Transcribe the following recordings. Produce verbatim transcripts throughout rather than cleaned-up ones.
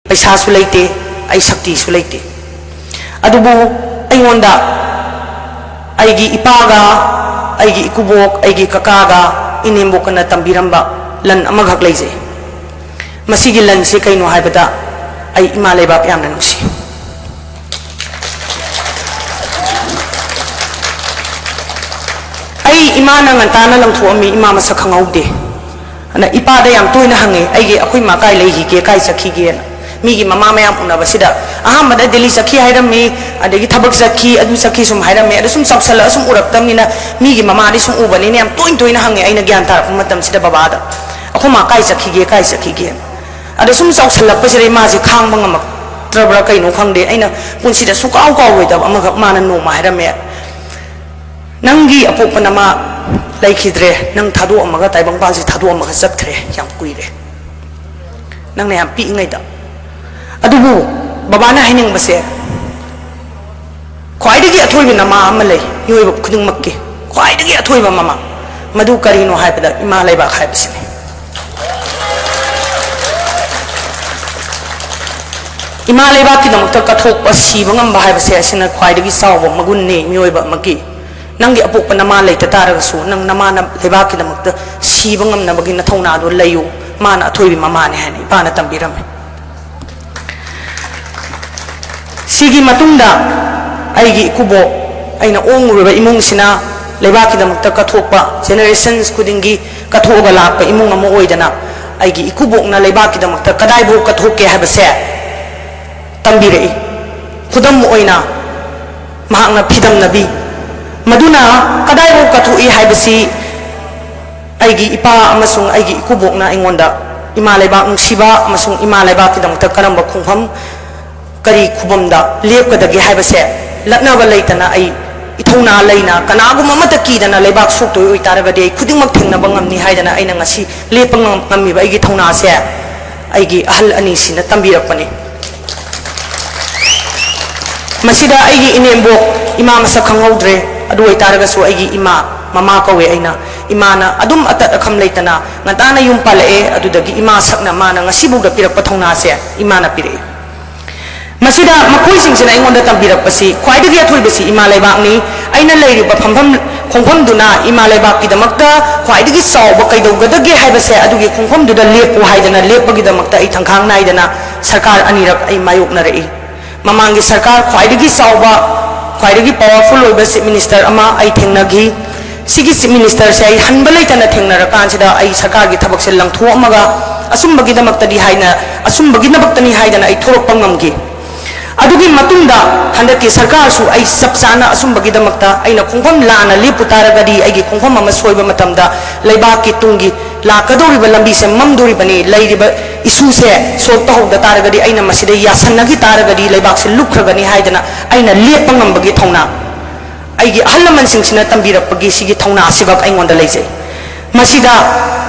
ꯄꯩꯁꯥꯁꯨ ꯂꯩꯇꯦ, ꯑꯩ ꯁꯛꯇꯤꯁꯨ ꯂꯩꯇꯦ꯫ ꯑꯗꯨꯕꯨ ꯑꯩꯉꯣꯟꯗ ꯑꯩꯒꯤ ꯏꯄꯥꯒ, ꯑꯩꯒꯤ ꯏꯀꯨꯕꯣꯛ, ꯑꯩꯒꯤ ꯀꯀꯥꯒ, ꯏꯅꯦꯝꯕꯣꯛꯀꯅ ꯇꯝꯕꯤꯔꯝꯕ ꯂꯟ ꯑꯃꯈꯛ ꯂꯩꯖꯩ꯫ ꯃꯁꯤꯒꯤ ꯂꯟꯁꯤ ꯀꯩꯅꯣ ꯍꯥꯏꯕꯗ, ꯑꯩ ꯏꯃꯥ ꯂꯩꯕꯥꯛ ꯌꯥꯝꯅ ꯅꯨꯡꯁꯤ꯫ ꯑꯩ ꯏꯃꯥꯅ ꯉꯟꯇꯥꯅ ꯂꯪꯊꯣꯛꯑꯝꯃꯤ, ꯏꯃꯥ ꯃꯁꯛ ꯈꯪꯍꯧꯗꯦ꯫ ꯑꯗ ꯏꯄꯥꯗ ꯌꯥꯝ ꯇꯣꯏꯅ ꯍꯪꯉꯦ, "ꯑꯩꯒꯤ, ꯑꯩꯈꯣꯏ ꯃꯥ ꯀꯥꯏ ꯂꯩꯈꯤꯒꯦ, ꯀꯥꯏ ꯆꯠꯈꯤꯒꯦꯅ?" ꯃꯤꯒꯤ ꯃꯃꯥ ꯃꯌꯥꯝ ꯎꯅꯕꯁꯤꯗ, ꯑꯍꯥꯟꯕꯗ ꯗꯦꯜꯂꯤ ꯆꯠꯈꯤ ꯍꯥꯏꯔꯝꯃꯤ, ꯑꯗꯒꯤ ꯊꯕꯛ ꯆꯠꯈꯤ, ꯑꯗꯨ ꯆꯠꯈꯤ ꯁꯨꯝ ꯍꯥꯏꯔꯝꯃꯤ꯫ ꯑꯗꯣ ꯁꯨꯝ ꯆꯥꯎꯁꯜꯂꯛꯑ ꯁꯨꯝ ꯎꯔꯛꯇꯕꯅꯤꯅ ꯃꯤꯒꯤ ꯃꯃꯥꯗꯤ ꯁꯨꯝ ꯎꯕꯅꯤꯅ ꯌꯥꯝ ꯇꯣꯏꯅ ꯇꯣꯏꯅ ꯍꯪꯉꯦ, ꯑꯩꯅ ꯒ꯭ꯌꯥꯟ ꯇꯥꯔꯛꯄ ꯃꯇꯝꯁꯤꯗ ꯕꯕꯥꯗ, "ꯑꯩꯈꯣꯏ ꯃꯥ ꯀꯥꯏ ꯆꯠꯈꯤꯒꯦ, ꯀꯥꯏ ꯆꯠꯈꯤꯒꯦꯅ?" ꯑꯗ ꯁꯨꯝ ꯆꯥꯎꯁꯜꯂꯛꯄꯁꯤꯗ ꯏꯃꯥꯁꯦ ꯈꯥꯡꯕ ꯉꯝꯃꯛꯇ꯭ꯔꯕ꯭ꯔꯥ ꯀꯩꯅꯣ ꯈꯪꯗꯦ, ꯑꯩꯅ ꯄꯨꯟꯁꯤꯗ ꯁꯨꯡꯀꯥꯎ ꯀꯥꯎꯔꯣꯏꯗꯕ ꯑꯃꯈꯛ ꯃꯥꯅ ꯅꯣꯡꯃ ꯍꯥꯏꯔꯝꯃꯦ, "ꯅꯪꯒꯤ ꯑꯄꯣꯛꯄ ꯅꯃꯥ ꯂꯩꯈꯤꯗ꯭ꯔꯦ, ꯅꯪ ꯊꯥꯗꯣꯛꯑꯝꯃꯒ, ꯇꯥꯏꯕꯪꯄꯥꯟꯁꯤ ꯊꯥꯗꯣꯛꯑꯝꯃꯒ ꯆꯠꯈ꯭ꯔꯦ, ꯌꯥꯝ ꯀꯨꯏꯔꯦ, ꯅꯪꯅ ꯌꯥꯝ ꯄꯤꯛꯏꯉꯩꯗ"꯫ ꯑꯗꯨꯕꯨ ꯕꯕꯥꯅ ꯍꯥꯏꯅꯤꯡꯕꯁꯦ, ꯈ꯭ꯋꯥꯏꯗꯒꯤ ꯑꯊꯣꯏꯕ ꯅꯃꯥ ꯑꯃ ꯂꯩ ꯃꯤꯑꯣꯏꯕ ꯈꯨꯗꯤꯡꯃꯛꯀꯤ, ꯈ꯭ꯋꯥꯏꯗꯒꯤ ꯑꯊꯣꯏꯕ ꯃꯃꯥ꯫ ꯃꯗꯨ ꯀꯔꯤꯅꯣ ꯍꯥꯏꯕꯗ, ꯏꯃꯥ ꯂꯩꯕꯥꯛ ꯍꯥꯏꯕꯁꯤꯅꯤ꯫ ꯏꯃꯥ ꯂꯩꯕꯥꯛꯀꯤꯗꯃꯛꯇ ꯀꯠꯊꯣꯛꯄ, ꯁꯤꯕ ꯉꯝꯕ ꯍꯥꯏꯕꯁꯦ ꯑꯁꯤꯅ ꯈ꯭ꯋꯥꯏꯗꯒꯤ ꯆꯥꯎꯕ ꯃꯒꯨꯟꯅꯤ ꯃꯤꯑꯣꯏꯕ ꯑꯃꯒꯤ꯫ ꯅꯪꯒꯤ ꯑꯄꯣꯛꯄ ꯅꯃꯥ ꯂꯩꯇ ꯇꯥꯔꯒꯁꯨ, ꯅꯪ ꯅꯃꯥꯅ ꯂꯩꯕꯥꯛꯀꯤꯗꯃꯛꯇ ꯁꯤꯕ ꯉꯝꯅꯕꯒꯤ ꯅꯊꯧꯅꯥꯗꯣ ꯂꯩꯌꯨ꯫ ꯃꯥꯅ ꯑꯊꯣꯏꯕꯤ ꯃꯃꯥꯅꯤ ꯍꯥꯏꯅ ꯏꯄꯥꯅ ꯇꯝꯕꯤꯔꯝꯃꯤ꯫ ꯁꯤꯒꯤ ꯃꯇꯨꯡꯗ ꯑꯩꯒꯤ ꯏꯀꯨꯕꯣꯛ, ꯑꯩꯅ ꯑꯣꯡꯉꯨꯔꯕ ꯏꯃꯨꯡꯁꯤꯅ ꯂꯩꯕꯥꯛꯀꯤꯗꯃꯛꯇ ꯀꯠꯊꯣꯛꯄ, generations ꯈꯨꯗꯤꯡꯒꯤ ꯀꯠꯊꯣꯛꯑꯒ ꯂꯥꯛꯄ ꯏꯃꯨꯡ ꯑꯃ ꯑꯣꯏꯗꯅ, ꯑꯩꯒꯤ ꯏꯀꯨꯕꯣꯛꯅ ꯂꯩꯕꯥꯛꯀꯤꯗꯃꯛꯇ ꯀꯗꯥꯏꯐꯥꯎ ꯀꯠꯊꯣꯛꯀꯦ ꯍꯥꯏꯕꯁꯦ ꯇꯝꯕꯤꯔꯛꯏ꯫ ꯈꯨꯗꯝ ꯑꯣꯏꯅ, ꯃꯍꯥꯛꯅ ꯐꯤꯗꯝꯅꯕꯤ꯫ ꯃꯗꯨꯅ ꯀꯗꯥꯏꯐꯥꯎ ꯀꯠꯊꯣꯛꯏ ꯍꯥꯏꯕꯁꯤ ꯑꯩꯒꯤ ꯏꯄꯥ ꯑꯃꯁꯨꯡ ꯑꯩꯒꯤ ꯏꯀꯨꯕꯣꯛꯅ ꯑꯩꯉꯣꯟꯗ ꯏꯃꯥ ꯂꯩꯕꯥꯛ ꯅꯨꯡꯁꯤꯕ ꯑꯃꯁꯨꯡ ꯏꯃꯥ ꯂꯩꯕꯥꯛꯀꯤꯗꯃꯛꯇ ꯀꯔꯝꯕ ꯈꯣꯡꯐꯝ, ꯀꯔꯤ ꯈꯨꯕꯝꯗ ꯂꯦꯞꯀꯗꯒꯦ ꯍꯥꯏꯕꯁꯦ ꯂꯠꯅꯕ ꯂꯩꯇꯅ, ꯑꯩ ꯏꯊꯧꯅꯥ ꯂꯩꯅ, ꯀꯅꯥꯒꯨꯝꯕ ꯑꯃꯠꯇ ꯀꯤꯗꯅ, ꯂꯩꯕꯥꯛ ꯁꯣꯛꯇꯣꯏ ꯑꯣꯏꯇꯥꯔꯒꯗꯤ ꯑꯩ ꯈꯨꯗꯤꯡꯃꯛ ꯊꯦꯡꯅꯕ ꯉꯝꯅꯤ ꯍꯥꯏꯗꯅ ꯑꯩꯅ ꯉꯁꯤ ꯂꯦꯞꯄ ꯉꯝ-, ꯉꯝꯃꯤꯕ ꯑꯩꯒꯤ ꯊꯧꯅꯥꯁꯦ ꯑꯩꯒꯤ ꯑꯍꯜ ꯑꯅꯤꯁꯤꯅ ꯇꯝꯕꯤꯔꯛꯄꯅꯤ꯫ ꯃꯁꯤꯗ ꯑꯩꯒꯤ ꯏꯅꯦꯝꯕꯣꯛ, ꯏꯃꯥ ꯃꯁꯛ ꯈꯪꯍꯧꯗ꯭ꯔꯦ, ꯑꯗꯨ ꯑꯣꯏꯇꯥꯔꯒꯁꯨ ꯑꯩꯒꯤ ꯏꯃꯥ, ꯃꯃꯥ ꯀꯧꯋꯦ ꯑꯩꯅ, ꯏꯃꯥꯅ ꯑꯗꯨꯝ ꯑꯇꯠ ꯑꯈꯝ ꯂꯩꯇꯅ ꯉꯟꯇꯥꯅ ꯌꯨꯝ ꯄꯥꯜꯂꯛꯑꯦ꯫ ꯑꯗꯨꯗꯒꯤ ꯏꯃꯥ ꯁꯛꯅ ꯃꯥꯅ ꯉꯁꯤꯐꯥꯎꯗ ꯄꯤꯔꯛꯄ ꯊꯧꯅꯥꯁꯦ ꯏꯃꯥꯅ ꯄꯤꯔꯛꯏ꯫ ꯃꯁꯤꯗ ꯃꯈꯣꯏꯁꯤꯡꯁꯤꯅ ꯑꯩꯉꯣꯟꯗ ꯇꯝꯕꯤꯔꯛꯄꯁꯤ ꯈ꯭ꯋꯥꯏꯗꯒꯤ ꯑꯊꯣꯏꯕꯁꯤ ꯏꯃꯥ ꯂꯩꯕꯥꯛꯅꯤ꯫ ꯑꯩꯅ ꯂꯩꯔꯤꯕ ꯐꯝꯐꯝ ꯈꯣꯡꯐꯝꯗꯨꯅ ꯏꯃꯥ ꯂꯩꯕꯥꯛꯀꯤꯗꯃꯛꯇ ꯈ꯭ꯋꯥꯏꯗꯒꯤ ꯆꯥꯎꯕ ꯀꯩꯗꯧꯒꯗꯒꯦ ꯍꯥꯏꯕꯁꯦ ꯑꯗꯨꯒꯤ ꯈꯣꯡꯐꯝꯗꯨꯗ ꯂꯦꯞꯄꯨ ꯍꯥꯏꯗꯅ ꯂꯦꯞꯄꯒꯤꯗꯃꯛꯇ ꯑꯩ ꯊꯪꯈꯥꯡ ꯅꯥꯏꯗꯅ ꯁꯔꯀꯥꯔ ꯑꯅꯤꯔꯛ ꯑꯩ ꯃꯥꯌꯣꯛꯅꯔꯛꯏ꯫ ꯃꯃꯥꯡꯒꯤ ꯁꯔꯀꯥꯔ ꯈ꯭ꯋꯥꯏꯗꯒꯤ ꯆꯥꯎꯕ, ꯈ꯭ꯋꯥꯏꯗꯒꯤ powerful ꯑꯣꯏꯕ chief minister ꯑꯃ ꯑꯩ ꯊꯦꯡꯅꯈꯤ꯫ ꯁꯤꯒꯤ chief ministerꯁꯦ ꯑꯩ ꯍꯟꯕ ꯂꯩꯇꯅ ꯊꯦꯡꯅꯔꯀꯥꯟꯁꯤꯗ ꯑꯩ ꯁꯔꯀꯥꯔꯒꯤ ꯊꯕꯛꯁꯦ ꯂꯪꯊꯣꯛꯑꯝꯃꯒ ꯑꯁꯨꯝꯕꯒꯤꯗꯃꯛꯇꯗꯤ ꯍꯥꯏꯅ, ꯑꯁꯨꯝꯕꯒꯤꯗꯃꯛꯇꯅꯤ ꯍꯥꯏꯗꯅ ꯑꯩ ꯊꯣꯛꯂꯛꯄ ꯉꯝꯈꯤ꯫ ꯑꯗꯨꯒꯤ ꯃꯇꯨꯡꯗ ꯍꯟꯗꯛꯀꯤ ꯁꯔꯀꯥꯔꯁꯨ ꯑꯩ ꯆꯞ ꯆꯥꯅ ꯑꯁꯨꯝꯕꯒꯤꯗꯃꯛꯇ ꯑꯩꯅ ꯈꯣꯡꯐꯝ ꯂꯥꯟꯅ ꯂꯦꯞꯄꯨ ꯇꯥꯔꯒꯗꯤ ꯑꯩꯒꯤ ꯈꯣꯡꯐꯝ ꯑꯃ ꯁꯣꯏꯕ ꯃꯇꯝꯗ ꯂꯩꯕꯥꯛꯀꯤ ꯇꯨꯡꯒꯤ ꯂꯥꯛꯀꯗꯧꯔꯤꯕ ꯂꯝꯕꯤꯁꯦ ꯃꯝꯗꯣꯔꯤꯕꯅꯤ, ꯂꯩꯔꯤꯕ issueꯁꯦ solve ꯇꯧꯍꯧꯗ ꯇꯥꯔꯒꯗꯤ, ꯑꯩꯅ ꯃꯁꯤꯗ ꯌꯥꯁꯟꯅꯈꯤ ꯇꯥꯔꯒꯗꯤ ꯂꯩꯕꯥꯛꯁꯦ ꯂꯨꯞꯈ꯭ꯔꯒꯅꯤ ꯍꯥꯏꯗꯅ ꯑꯩꯅ ꯂꯦꯞꯄ ꯉꯝꯕꯒꯤ ꯊꯧꯅꯥ ꯑꯩꯒꯤ ꯑꯍꯜ ꯂꯃꯟꯁꯤꯡꯁꯤꯅ ꯇꯝꯕꯤꯔꯛꯄꯒꯤ ꯁꯤꯒꯤ ꯊꯧꯅꯥ ꯑꯁꯤꯈꯛ ꯑꯩꯉꯣꯟꯗ ꯂꯩꯖꯩ꯫ ꯃꯁꯤꯗ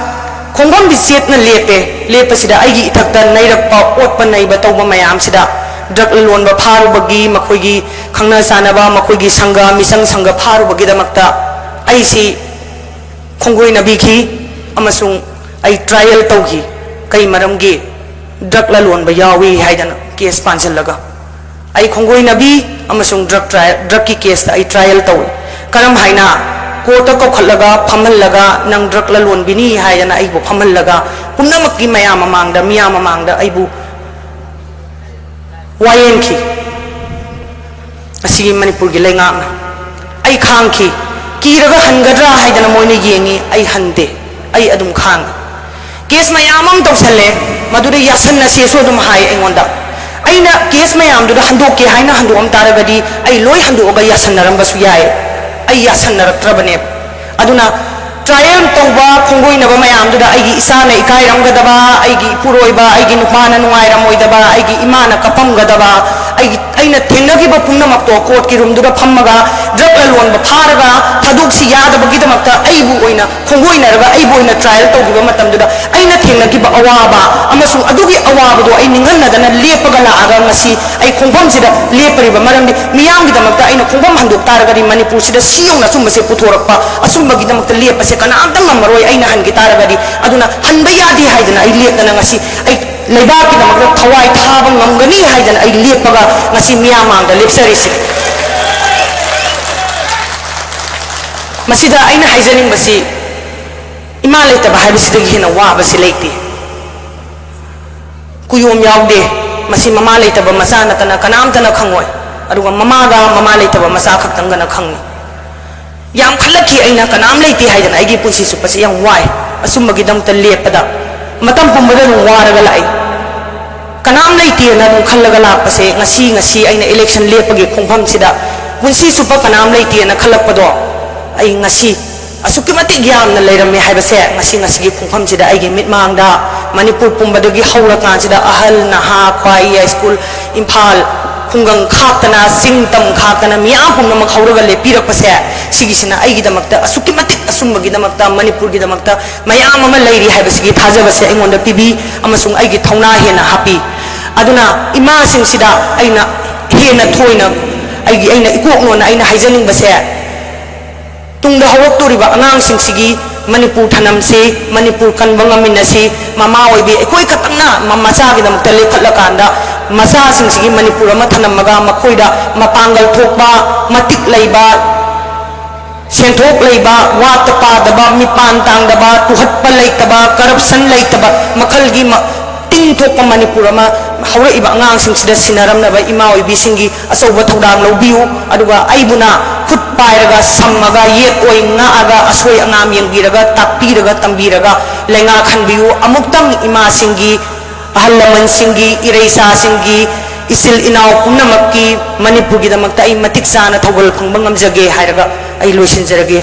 ꯈꯣꯡꯐꯝꯗꯤ ꯆꯦꯠꯅ ꯂꯦꯞꯄꯦ꯫ ꯂꯦꯞꯄꯁꯤꯗ ꯑꯩꯒꯤ ꯏꯊꯛꯇ ꯅꯩꯔꯛꯄ, ꯑꯣꯠꯄ ꯅꯩꯕ ꯇꯧꯕ ꯃꯌꯥꯝꯁꯤꯗ, drug ꯂꯂꯣꯟꯕ ꯐꯥꯔꯨꯕꯒꯤ, ꯃꯈꯣꯏꯒꯤ ꯈꯪꯅ ꯆꯥꯟꯅꯕ, ꯃꯈꯣꯏꯒꯤ ꯁꯪꯒ, ꯃꯤꯆꯪ ꯁꯪꯒ ꯐꯥꯔꯨꯕꯒꯤꯗꯃꯛꯇ ꯑꯩꯁꯤ ꯈꯣꯡꯒꯣꯏꯅꯕꯤꯈꯤ ꯑꯃꯁꯨꯡ ꯑꯩ trial ꯇꯧꯈꯤ꯫ ꯀꯩ ꯃꯔꯝꯒꯤ? Drug ꯂꯂꯣꯟꯕ ꯌꯥꯎꯏ ꯍꯥꯏꯗꯅ case ꯄꯥꯟꯁꯤꯜꯂꯒ꯫ ꯑꯩ ꯈꯣꯡꯒꯣꯏꯅꯕꯤ ꯑꯃꯁꯨꯡ drug trial, drugꯀꯤ caseꯇ ꯑꯩ trial ꯇꯧꯏ꯫ ꯀꯔꯝ ꯍꯥꯏꯅ? Courtꯇ ꯀꯧꯈꯠꯂꯒ, ꯐꯝꯍꯜꯂꯒ, "ꯅꯪ drug ꯂꯂꯣꯟꯕꯤꯅꯤ" ꯍꯥꯏꯗꯅ ꯑꯩꯕꯨ ꯐꯝꯍꯜꯂꯒ, ꯄꯨꯝꯅꯃꯛꯀꯤ ꯃꯌꯥꯝ ꯃꯃꯥꯡꯗ, ꯃꯤꯌꯥꯝ ꯃꯃꯥꯡꯗ ꯑꯩꯕꯨ ꯋꯥꯌꯦꯟꯈꯤ꯫ ꯑꯁꯤꯒꯤ ꯃꯅꯤꯄꯨꯔꯒꯤ ꯂꯩꯉꯥꯛꯅ꯫ ꯑꯩ ꯈꯥꯡꯈꯤ꯫ ꯀꯤꯔꯒ ꯍꯟꯒꯗ꯭ꯔꯥ ꯍꯥꯏꯗꯅ ꯃꯣꯏꯅ ꯌꯦꯡꯉꯤ, ꯑꯩ ꯍꯟꯗꯦ꯫ ꯑꯩ ꯑꯗꯨꯝ ꯈꯥꯡꯉꯤ꯫ Case ꯃꯌꯥꯝ ꯑꯃ ꯇꯧꯁꯜꯂꯦ, ꯃꯗꯨꯗ ꯌꯥꯁꯟꯅꯁꯦꯁꯨ ꯑꯗꯨꯝ ꯍꯥꯏ ꯑꯩꯉꯣꯟꯗ꯫ ꯑꯩꯅ case ꯃꯌꯥꯝꯗꯨꯗ ꯍꯟꯗꯣꯛꯀꯦ ꯍꯥꯏꯅ ꯍꯟꯗꯣꯛꯑꯝ ꯇꯥꯔꯒꯗꯤ ꯑꯩ ꯂꯣꯏ ꯍꯟꯗꯣꯛꯑꯒ ꯌꯥꯁꯟꯅꯔꯝꯕꯁꯨ ꯌꯥꯏ꯫ ꯑꯩ ꯌꯥꯁꯟꯅꯔꯛꯇ꯭ꯔꯕꯅꯦꯕ꯫ ꯑꯗꯨꯅ trial ꯇꯧꯕ ꯈꯣꯡꯒꯣꯏꯅꯕ ꯃꯌꯥꯝꯗꯨꯗ ꯑꯩꯒꯤ ꯏꯆꯥꯅ ꯏꯀꯥꯏꯔꯝꯒꯗꯕ, ꯑꯩꯒꯤ ꯏꯄꯨꯔꯣꯏꯕ, ꯑꯩꯒꯤ ꯅꯨꯄꯥꯅ ꯅꯨꯡꯉꯥꯏꯔꯝꯃꯣꯏꯗꯕ, ꯑꯩꯒꯤ ꯏꯃꯥꯅ ꯀꯞꯄꯝꯒꯗꯕ, ꯑꯩ ꯑꯩꯅ ꯊꯦꯡꯅꯈꯤꯕ ꯄꯨꯝꯅꯃꯛꯇꯣ ꯀꯣꯔꯠꯀꯤ ꯔꯨꯝꯗꯨꯗ ꯐꯝꯃꯒ ꯗ꯭ꯔꯒ ꯂꯂꯣꯟꯕ ꯐꯥꯔꯒ ꯊꯥꯗꯣꯛꯁꯤ ꯌꯥꯗꯕꯒꯤꯗꯃꯛꯇ ꯑꯩꯕꯨ ꯑꯣꯏꯅ ꯈꯣꯡꯒꯣꯏꯅꯔꯒ ꯑꯩꯕꯨ ꯑꯣꯏꯅ ꯇ꯭ꯔꯥꯏꯌꯦꯜ ꯇꯧꯈꯤꯕ ꯃꯇꯝꯗꯨꯗ ꯑꯩꯅ ꯊꯦꯡꯅꯈꯤꯕ ꯑꯋꯥꯕ ꯑꯃꯁꯨꯡ ꯑꯗꯨꯒꯤ ꯑꯋꯥꯕꯗꯣ ꯑꯩ ꯅꯤꯡꯍꯟꯅꯗꯅ ꯂꯦꯞꯄꯒ ꯂꯥꯛꯑꯒ ꯉꯁꯤ ꯑꯩ ꯈꯣꯡꯐꯝꯁꯤꯗ ꯂꯦꯞꯄꯔꯤꯕ ꯃꯔꯝꯗꯤ ꯃꯤꯌꯥꯝꯒꯤꯗꯃꯛꯇ ꯑꯩꯅ ꯈꯣꯡꯐꯝ ꯍꯟꯗꯣꯛ ꯇꯥꯔꯒꯗꯤ ꯃꯅꯤꯄꯨꯔꯁꯤꯗ ꯁꯤ ꯌꯧꯅ ꯑꯆꯨꯝꯕꯁꯦ ꯄꯨꯊꯣꯔꯛꯄ ꯑꯆꯨꯝꯕꯒꯤꯗꯃꯛꯇ ꯂꯦꯞꯄꯁꯦ ꯀꯅꯥꯝꯇ ꯉꯝꯃꯔꯣꯏ ꯑꯩꯅ ꯍꯟꯈꯤ ꯇꯥꯔꯒꯗꯤ꯫ ꯑꯗꯨꯅ ꯍꯟꯕ ꯌꯥꯗꯦ ꯍꯥꯏꯗꯅ ꯑꯩ ꯂꯦꯞꯇꯅ ꯉꯁꯤ ꯑꯩ ꯂꯩꯕꯥꯛꯀꯤꯗꯃꯛꯇ ꯊꯋꯥꯏ ꯊꯥꯕ ꯉꯝꯒꯅꯤ ꯍꯥꯏꯗꯅ ꯑꯩ ꯂꯦꯞꯄꯒ ꯉꯁꯤ ꯃꯤꯌꯥꯝ ꯃꯥꯡꯗ ꯂꯦꯞꯆꯔꯤꯁꯤꯅꯤ꯫ ꯃꯁꯤꯗ ꯑꯩꯅ ꯍꯥꯏꯖꯅꯤꯡꯕꯁꯤ ꯏꯃꯥ ꯂꯩꯇꯕ ꯍꯥꯏꯕꯁꯤꯗꯒꯤ ꯍꯦꯟꯅ ꯋꯥꯕꯁꯤ ꯂꯩꯇꯦ꯫ ꯀꯨꯌꯣꯝ ꯌꯥꯎꯗꯦ꯫ ꯃꯁꯤ ꯃꯃꯥ ꯂꯩꯇꯕ ꯃꯆꯥ ꯅꯠꯇꯅ ꯀꯅꯥꯝꯇꯅ ꯈꯪꯉꯣꯏ꯫ ꯑꯗꯨꯒ ꯃꯃꯥꯒ ꯃꯃꯥ ꯂꯩꯇꯕ ꯃꯆꯥ ꯈꯛꯇꯪꯒꯅ ꯈꯪꯉꯤ꯫ ꯌꯥꯝ ꯈꯜꯂꯛꯈꯤ ꯑꯩꯅ ꯀꯅꯥꯝ ꯂꯩꯇꯦ ꯍꯥꯏꯗꯅ ꯑꯩꯒꯤ ꯄꯨꯟꯁꯤ ꯆꯨꯞꯄꯁꯦ ꯌꯥꯝ ꯋꯥꯏ꯫ ꯑꯆꯨꯝꯕꯒꯤꯗꯃꯛꯇ ꯂꯦꯞꯄꯗ ꯃꯇꯝ ꯄꯨꯝꯕꯗ ꯑꯗꯨꯝ ꯋꯥꯔꯒ ꯂꯥꯛꯏ꯫ ꯀꯅꯥꯝ ꯂꯩꯇꯦꯅ ꯑꯗꯨꯝ ꯈꯜꯂꯒ ꯂꯥꯛꯄꯁꯦ ꯉꯁꯤ ꯉꯁꯤ ꯑꯩꯅ ꯏꯂꯦꯛꯁꯟ ꯂꯦꯞꯄꯒꯤ ꯈꯣꯡꯐꯝꯁꯤꯗ ꯄꯨꯟꯁꯤ ꯆꯨꯞꯄ ꯀꯅꯥꯝ ꯂꯩꯇꯦꯅ ꯈꯜꯂꯛꯄꯗꯣ ꯑꯩ ꯉꯁꯤ ꯑꯁꯨꯛꯀꯤ ꯃꯇꯤꯛ ꯌꯥꯝꯅ ꯂꯩꯔꯝꯃꯦ ꯍꯥꯏꯕꯁꯦ ꯉꯁꯤ ꯉꯁꯤꯒꯤ ꯈꯣꯡꯐꯝꯁꯤꯗ ꯑꯩꯒꯤ ꯃꯤꯠꯃꯥꯡꯗ ꯃꯅꯤꯄꯨꯔ ꯄꯨꯝꯕꯗꯒꯤ ꯍꯧꯔꯀꯥꯟꯁꯤꯗ ꯑꯍꯜ ꯅꯍꯥ ꯈ꯭ꯋꯥꯏ ꯌꯥꯏꯁ꯭ꯀꯨꯜ ꯏꯝꯐꯥꯜ ꯈꯨꯡꯒꯪ ꯈꯥꯛꯇꯅ ꯆꯤꯡ ꯇꯝ ꯈꯥꯛꯇꯅ ꯃꯤꯌꯥꯝ ꯄꯨꯝꯅꯃꯛ ꯍꯧꯔꯒ ꯂꯦꯞꯄꯤꯔꯛꯄꯁꯦ ꯁꯤꯒꯤꯁꯤꯅ ꯑꯩꯒꯤꯗꯃꯛꯇ ꯑꯁꯨꯛꯀꯤ ꯃꯇꯤꯛ ꯑꯆꯨꯝꯕꯒꯤꯗꯃꯛꯇ ꯃꯅꯤꯄꯨꯔꯒꯤꯗꯃꯛꯇ ꯃꯌꯥꯝ ꯑꯃ ꯂꯩꯔꯤ ꯍꯥꯏꯕꯁꯤꯒꯤ ꯊꯥꯖꯕꯁꯦ ꯑꯩꯉꯣꯟꯗ ꯄꯤꯕꯤ ꯑꯃꯁꯨꯡ ꯑꯩꯒꯤ ꯊꯧꯅꯥ ꯍꯦꯟꯅ ꯍꯥꯞꯄꯤ꯫ ꯑꯗꯨꯅ ꯏꯃꯥꯁꯤꯡꯁꯤꯗ ꯑꯩꯅ ꯍꯦꯟꯅ ꯊꯣꯏꯅ ꯑꯩꯒꯤ ꯑꯩꯅ ꯏꯀꯣꯛꯅꯣꯅ ꯑꯩꯅ ꯍꯥꯏꯖꯅꯤꯡꯕꯁꯦ ꯇꯨꯡꯗ ꯍꯧꯔꯛꯇꯣꯔꯤꯕ ꯑꯉꯥꯡꯁꯤꯡꯁꯤꯒꯤ ꯃꯅꯤꯄꯨꯔ ꯊꯅꯝꯁꯤ, ꯃꯅꯤꯄꯨꯔ ꯀꯟꯕ ꯉꯝꯃꯤꯟꯅꯁꯤ꯫ ꯃꯃꯥ ꯑꯣꯏꯕꯤ ꯑꯩꯈꯣꯏ ꯈꯛꯇꯪꯅ ꯃ-, ꯃꯆꯥꯒꯤꯗꯃꯛꯇ ꯂꯦꯞꯈꯠꯂꯀꯥꯟꯗ ꯃꯆꯥꯁꯤꯡꯁꯤꯒꯤ ꯃꯅꯤꯄꯨꯔ ꯑꯃ ꯊꯅꯝꯃꯒ ꯃꯈꯣꯏꯗ ꯃꯄꯥꯡꯒꯜ ꯊꯣꯛꯄ, ꯃꯇꯤꯛ ꯂꯩꯕ, ꯁꯦꯟꯊꯣꯛ ꯂꯩꯕ, ꯋꯥꯠꯇ ꯄꯥꯗꯕ, ꯃꯤꯄꯥꯟ ꯇꯥꯡꯗꯕ, ꯇꯨꯍꯠꯄ ꯂꯩꯇꯕ, ꯀꯔꯞꯁꯟ ꯂꯩꯇꯕ ꯃꯈꯜꯒꯤ ꯃ-, ꯇꯤꯡ ꯊꯣꯛꯄ ꯃꯅꯤꯄꯨꯔ ꯑꯃ ꯍꯧꯔꯛꯏꯕ ꯑꯉꯥꯡꯁꯤꯡꯁꯤꯗ ꯁꯤꯟꯅꯔꯝꯅꯕ ꯏꯃꯥ ꯑꯣꯏꯕꯤꯁꯤꯡꯒꯤ ꯑꯆꯧꯕ ꯊꯧꯗꯥꯡ ꯂꯧꯕꯤꯌꯨ꯫ ꯑꯗꯨꯒ ꯑꯩꯕꯨꯅ ꯈꯨꯠ ꯄꯥꯏꯔꯒ, ꯁꯝꯃꯒ, ꯌꯦꯠ ꯑꯣꯏ ꯉꯥꯛꯑꯒ, ꯑꯁꯣꯏ ꯑꯉꯥꯝ ꯌꯦꯡꯕꯤꯔꯒ, ꯇꯥꯛꯄꯤꯔꯒ, ꯇꯝꯕꯤꯔꯒ, ꯂꯩꯉꯥꯛꯍꯟꯕꯤꯌꯨ꯫ ꯑꯃꯨꯛꯇꯪ ꯏꯃꯥꯁꯤꯡꯒꯤ, ꯑꯍꯜ ꯂꯃꯟꯁꯤꯡꯒꯤ, ꯏꯔꯩꯆꯥꯁꯤꯡꯒꯤ, ꯏꯆꯤꯜ ꯏꯅꯥꯎ ꯄꯨꯝꯅꯃꯛꯀꯤ ꯃꯅꯤꯄꯨꯔꯒꯤꯗꯃꯛꯇ ꯑꯩ ꯃꯇꯤꯛ ꯆꯥꯅ ꯊꯧꯒꯜ ꯐꯪꯕ ꯉꯝꯖꯒꯦ ꯍꯥꯏꯔꯒ ꯑꯩ ꯂꯣꯏꯁꯤꯟꯖꯔꯒꯦ꯫